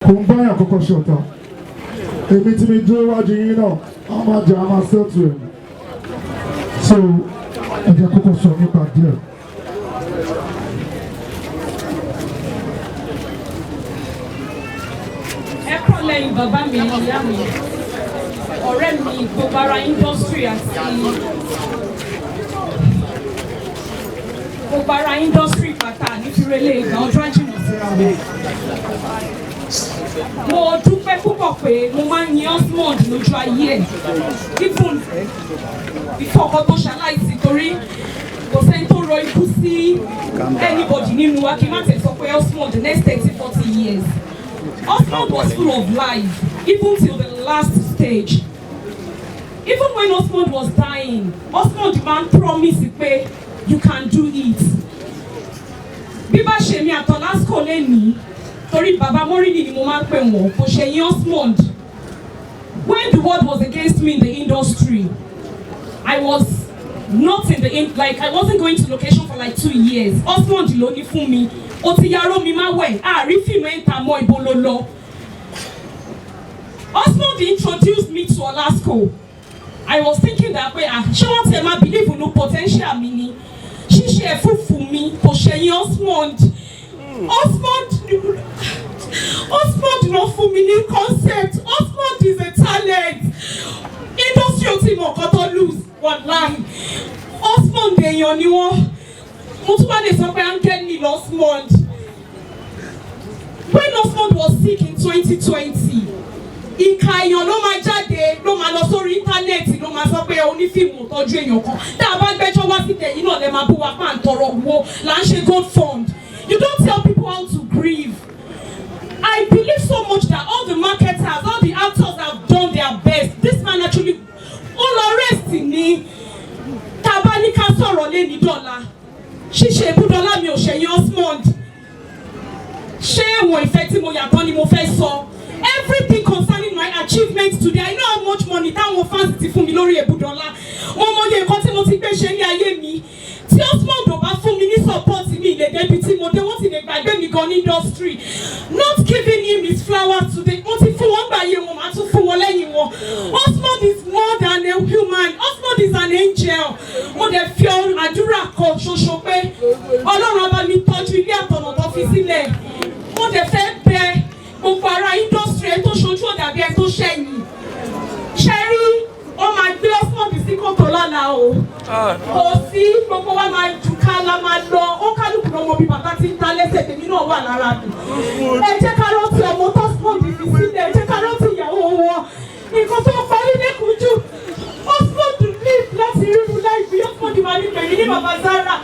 Kò ń báyàn kọ́kọ́ ṣọ̀tá. Èmi tí mi dúró wájú yín náà, a máa jẹ, a máa settle ẹ̀. So ẹ jẹ́ kọ́kọ́ sọ nípa díẹ̀. Ẹ kúrò lẹ́yìn bàbá mi, ìyá mi, ọ̀rẹ́ mi, gbogbo ara industry àti gbogbo ara industry pátá nífìrẹ́lẹ̀ ìgbà ọjọ́ àjìnà síra wọn. Mo dúpẹ́ púpọ̀ pé mo máa ń yin Osmond lójú ayé ẹ̀, even before ọkọ tó ṣaláìsí, torí kò sẹ́ni tó rọ ikú sí anybody nínú wa, kí n má tẹ̀ sọ pé Osmond the next 30, 40 years. Osmond was full of life even till the last stage. Even when Osmond was dying, Osmond man promise pé you can do it. Bí bá ṣe mi àtọ̀lásìkò lè ní, torí bàbá Mọ́rìnì ni mo máa ń pè wọ́n, kò ṣe yín Osmond. When the world was against me in the industry, I was not in the in like I wasn't going to location for like 2 years. Osmond ló ní fún mi. O ti yaró mi má wẹ̀, àárí fíìmù ẹ̀ ń ta mọ́ ibo ló lọ. Osmond introduced me to Olasco. I was thinking that pé, ah, ṣé wọ́n tiẹ̀ máa believe in potential mi ni? Ṣíṣe ẹ̀fúùfù mi kò ṣẹ̀yìn Osmond. Osmond ló fún mi ní concept. Osmond is a talent. Industry ò tí mọ̀ nǹkan tó lose, wàláhì. Osmond èèyàn ni wọ́n. Mo tún wá lè sọ pé áńgẹ́lì Osmond. When Osmond was sick in 2020, ìka èèyàn ló máa jáde, ló máa lọ sórí íńtánẹ́ẹ̀tì, ló máa sọ pé onífíìmù tọ́jú èèyàn kan. Tá a bá gbẹ́jọ́ wá sí tẹ̀yìn náà, lè máa bú wa pa ń tọrọ owó là ń ṣe gold fund. You don't tell people how to grieve. I believe so much that all the marketers, all the actors have done their best. This man actually ó lọ rest ní. Tá a bá ní ká sọ̀rọ̀ lé ní dọ́là, ṣíṣe ìbúdọ́lá mi ò ṣẹ̀yìn Osmond. Ṣé ẹ̀wọ̀n ìfẹ́ tí mo yàtọ̀ ni mo fẹ́ sọ? Everything concerning my achievements today, I know how much money táwọn fans ti fún mi lórí Ebúdọ́lá. Mo mọye nǹkan tí mo ti gbé ṣe ní ayé mi. Tí Osmond ò bá fún mi ní support mi lè débi tí mo dé, wọ́n ti lè gbàgbé mi gan ní industry. Not giving him his flowers today, mo ti fún wọn gbàyè wọn, màá tún fún wọn lẹ́yìn wọn. Osmond is more than a human. Osmond is an angel. Mo dẹ̀ fi àdúrà kan ṣoṣo pé Ọlọ́run á bá mi tọ́jú ilé àtọ̀nà tó fi sílẹ̀. Mo dẹ̀ fẹ́ bẹ gbogbo ara industry, ẹ tó ṣojú ọ̀dàbí ẹ tó ṣẹ̀yìn. Ṣe rí, ó máa gbé Osmond sí kòtò lọ́la o. Kò sí, gbogbo wa máa jù ká la máa lọ. Ó kálukú lọ́mọ bí bàtà ti ń ta lẹ́sẹ̀, tèmi náà wà lára mi. Ẹ jẹ́ ká rántí ọmọ tó Osmond fi sílẹ̀, ẹ jẹ́ ká rántí ìyàwó wọn. Nǹkan tó parí lẹ́kùn jù, Osmond live láti rírun láìpẹ́. Osmond máa ní pẹ̀lú ní bàbá Zara.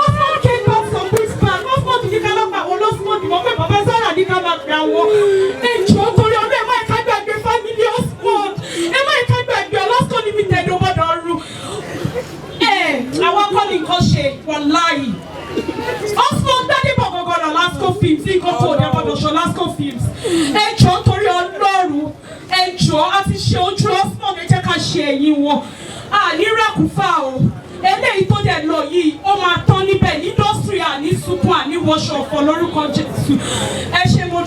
Osmond came back some weeks back. Osmond ní ká lọ́pàá àwọn Osmond mọ̀ pé bàbá Zara ní ká máa pè àwọn. Ẹ jọ̀ọ́, torí ọdún, ẹ má ká gbàgbé family Osmond. Ẹ má ká gbàgbé Olasco Limited ò gbọ́dọ̀ rú. Ẹ àwọn akọ́ ní nǹkan ṣe, wàláhì. Osmond Gbadebo gangan lọ Olasco Films, nǹkan kò ní gbọ́dọ̀ ṣe Olasco Films. Ẹ jọ̀ọ́, torí Ọlọ́run, ẹ jọ̀ọ́, a ti ṣe ojú Osmond, ẹ jẹ́ ká ṣe ẹ̀yìn wọn. Àní ràkúfà o. Eléyìí tó dẹ̀ lọ yìí, ó máa tán níbẹ̀ ní industry, àní sunkún, àní wọṣọ ọ̀fọ̀ lórúkọ Jésù. Ẹ ṣé, mo